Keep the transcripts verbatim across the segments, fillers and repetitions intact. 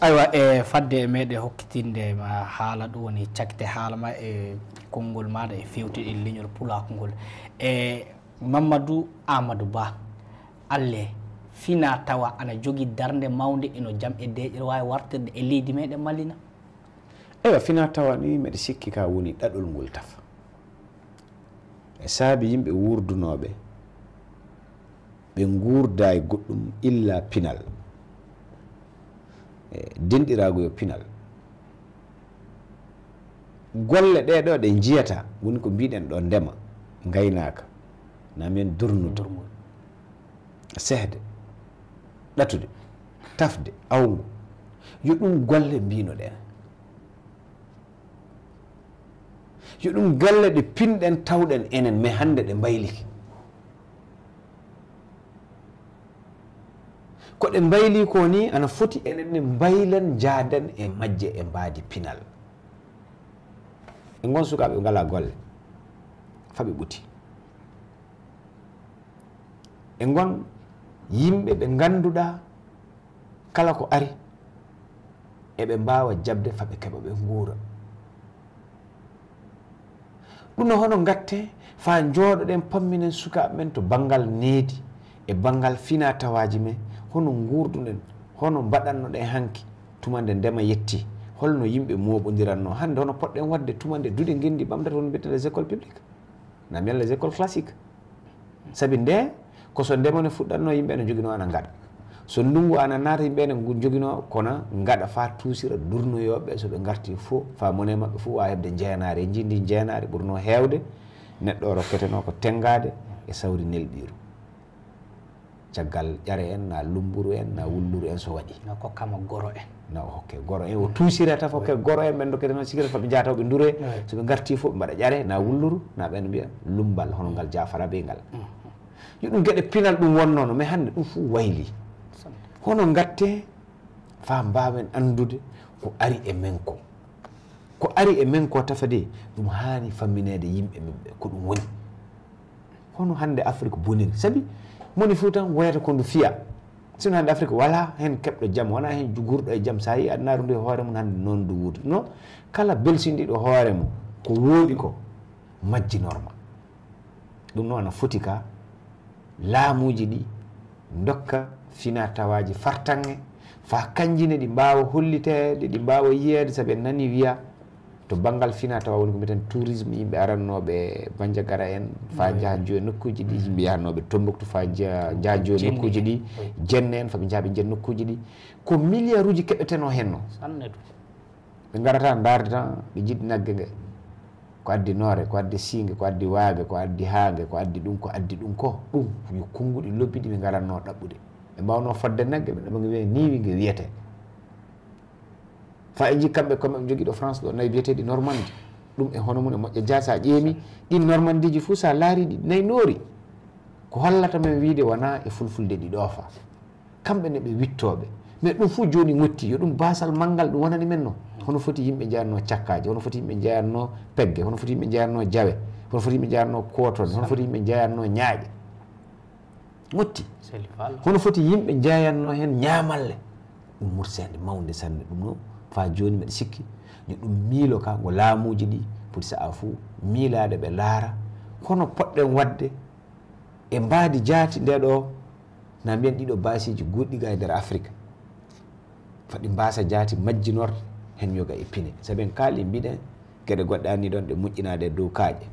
Aywa, e fadde e meɗen hokkitinde ma haala, ɗum woni cakite haala ma e konngol maɗa e fewte e leñol pulaaku ngol. E Mamadou Amadou Ba, Alle fina tawa ana jogi darnde mawnde ino jam e deeƴere waawi wartirde e leydi meɗen Mali na? Ewa, fina tawa ni meɗa sikki ka woni ɗaɗol ngol tafa. E saabi yimɓe wurdunooɓe, ɓe nguurda e goɗɗum illa pinal. E denɗiraagu yo pinal. Golle ɗee ɗoo ɗe njiyata, woni ko mbiɗen ɗoo ndema, ngaynaaka, na men durnude. Sehde, ɗatude, tafde, awngu. Yo ɗum golle mbino ɗen. Yo ɗum golle ɗe pinɗen tawɗen enen, mais hannde ɗe mbaylike. Ko ɗe mbayli ko ni ana foti enen ne mbaylen njaaden e majje e mbaadi pinal. E ngon sukaaɓe ɓe ngalaa golle, fa ɓe ɓuti. E ngon yimɓe ɓe ngannduɗaa kala ko ari, eɓe mbaawa jaɓde fa ɓe keɓa ɓe nguura. Ɗum no hono ngatte fa njooɗoɗen pamminen sukaaɓe men to banngal needi e banngal fina tawaaji men, hono nguurduɗen, hono mbaɗannoɗen hanki tuma nde ndema yetti, holno yimɓe mooɓondirannoo hannde, hono poɗɗen waɗde tuma nde duɗe ngenndi ɓamtata woni mbiyetee les écoles publiques, na mbiyen les écoles classiques. Sabi nde ko so ndema ne fuɗɗatnoo yimɓe ene njoginoo ana ngaɗa, so ndunngu ana naata yimɓe ene ngu- njoginoo kona ngaɗa fa tuusira durnoyooɓe so ɓe ngarti fof fa mone maɓɓe fof waawa heɓde njeenaari. En njii ndi njeenaari ɓurnoo heewde neɗɗo o rokketenoo ko tenngaade e sawri nelɓiiru. Caggal ƴare en na lummburu en na wulluru en so waɗi. Na kokkama goro en. Na o hokke goro en o tuusirata fof ke goro en ɓen dokkete noon sikirata fa ɓe njahata o ɓe ndure. So ɓe ngarti fof ɓe mbaɗa ƴare na wulluru na ɓen mbiya lummbal hono ngal jaafara be ngal. Yo ɗum geɗe pinal ɗum wonnoono mais hannde ɗum fof wayli. Hono ngatte fa mbaawen anndude ko ari e men ko. Ko ari e men ko tafa de ɗum haani fammineede yimɓe men ɓe ko ɗum woni. Hono hannde Afrik boniri sabi moni fof tan woyata ko ndu fiya. Sino hannde Afrik wala heen keɓɗo jam wona heen jugurɗo e jam so a yii adunaaru ndu e hoore mum hannde noon ndu wuurdi no kala belsindiɗo hoore mum ko wooɗi ko majjinorma. Ɗum noon ana foti ka laamuuji ɗi ndokka fina tawaaji fartaŋŋe fa kanji ne ɗi mbaawa holliteede ɗi mbaawa yiyeede sabi en nanii wiya to banngal fina tawa woni ko mbiyeten tourisme yimɓe arannooɓe banjagara en fa njaha njiyo nokkuuji ɗi yimɓe yahanooɓe tombuktu fa njaha njiyo nokkuuji ɗi jenne en fa ɓe njaha ɓe njiya nokkuuji ɗi ko milliard uji keɓetenoo heen noon. Ɓe ngarata ndaarde tan ɓe njiɗi nagge nge ko addi noore ko addi siinge ko addi waage ko addi haange ko addi ɗum ko addi ɗum ko ɗum yo kunnguɗi lobbiɗi ɓe ngaratnoo ɗaɓɓude ɓe mbawnoo fodde nagge ɓe ɗaɓa nge wiya niiwi nge wiyetee fa e njii kamɓe comme ɓe njogii ɗo France ɗo nayi biyeteeɗi normandi ɗum e hono mum e moƴƴa jaa so a ƴeemi ɗin normandiji fof so a laari ɗi nayi noori ko hollata men wiide wona e fulfulde ɗi ɗoofa. Kamɓe ne ɓe wittooɓe mais ɗum fof jooni ŋotti yo ɗum baasal manngal ɗum wonani men no hono foti yimɓe njeyatnoo cakkaaji hono foti yimɓe njeyatnoo pegge hono foti yimɓe njeyatnoo jawe hono foti yimɓe njeyatnoo kootone hono foti yimɓe njeyatnoo ñaaƴe ŋotti hono foti yimɓe njeyatnoo heen ñaamalle ɗum murseende mawnde sanne ɗum noon faa jooni mbeɗa sikki yo ɗum miilo ka ngo laamuuji ɗi poti sa'a fof miilaade ɓe laara kono poɗɗen waɗde e mbaadi jaati nde ɗo na mbiyen ɗiɗo baasiiji goɗɗi ga e nder Afrika faɗi mbaasa jaati majjinor hen yoga e pine sabi en kaali mbiɗen geɗe goɗɗe anni ɗon ɗe moƴƴinaade e dow kaaƴe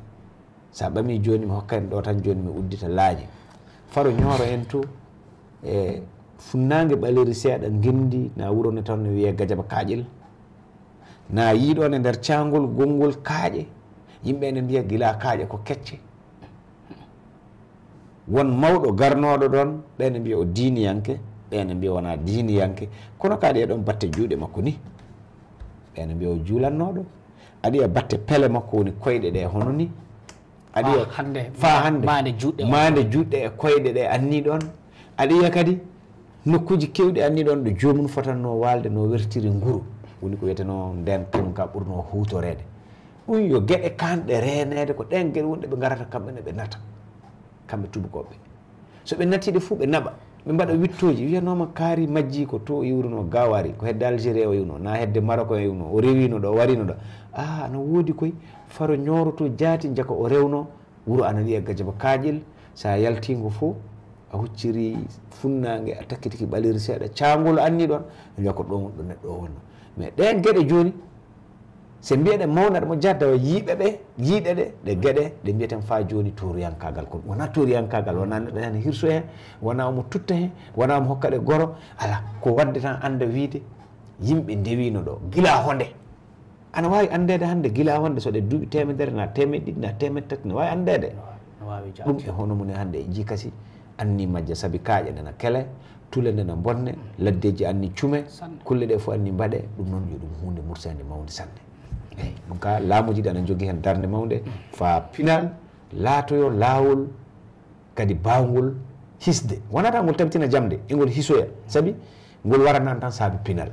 sa ɓami jooni mi hokka en ɗo tan jooni mi uddita laaje faro ñooro en to e funnaange ɓaleeri seeɗa ngenndi na wuro ne toon ne wiyee gajaba kaaƴel na yii ɗoon e nder caangol gonngol kaaƴe yimɓe ene mbiya gila kaaƴe ko kecce won mawɗo garnooɗo ɗoon ɓe ene mbiya o diiniyanke ɓe ene mbiya wonaa diiniyanke kono ka aɗa yiya ɗoon batte juuɗe makko ni ɓe ene mbiya o juulannooɗo aɗa yiya batte pele makko woni koyɗe ɗe hono ni aɗa yiya faa hannde maande juuɗɗe maande juuɗɗe e koyɗe ɗe anni ɗoon aɗa yiya kadi nokkuuji keewɗi anni ɗoon ɗo joomum fotannoo waalde no wertiri nguru woni ko wiyetenoo ndeen kañum ka ɓurnoo huutoreede ɗum yo geɗe kaanɗe reeneede ko ɗeen geɗe woni ɗe ɓe ngarata kamɓe ne ɓe nata kamɓe tubakooɓe ɓe so ɓe natiiɗe fof ɓe naɓa Ɓe mbaɗa wittooji, wiyanooma kaari majji ko to iwruno gawari, ko hedde Algérie o iwno, na hedde Maroc o iwno, o rewino ɗo, o warino ɗo. Ah, ana woodi koy, faro ñooroto jaati jaka o rewno, wuro ana wiyee Gajaba Kaaƴel, so a yaltiingo fof, a hucciri funnaange, a takkitiki ɓaleeri seeɗa, caangol anni ɗoon, ɓe mbiya ko ɗoon ɗo neɗɗo o wonno. Mais ɗeen geɗe jooni, so mbiyeɗen mawnaɗo mo jadda o yiiɓe ɓe, yiiɗe ɗe, ɗe geɗe, ɗe mbiyeten faa jooni toriyankaagal kon. Wonaa toriyankaagal, wonaa neɗɗo heen hirso heen, wonaa omo tutta heen, wonaa omo hokka ɗe goro, alaa. Ko waɗde tan annda wiide, yimɓe ndewino ɗo, gila honde. Ana waawi anndeede hannde gila honde so ɗe duuɓi teemedere, na teemeɗe ɗiɗi, na teemeɗe tati, na waawi anndeede. No waawi jaɓde. Ɗum e hono mum e hannde e jikasi anni majja, sabi kaaƴe nana kele, tule nana mbonne, laddeeji anni cume, kulle ɗe fof anni mbaɗe, ɗum noon yo ɗum huunde mursaande mawnde sanne. Eyi, ɗum ka laamuuji ɗi ana njogii heen darnde mawnde, faa pinal laatoyo laawol kadi baawngol hisde. Wonaa tan ngol tabitina jamde, e ngol hisoya, sabi ngol waranaan tan saabi pinal.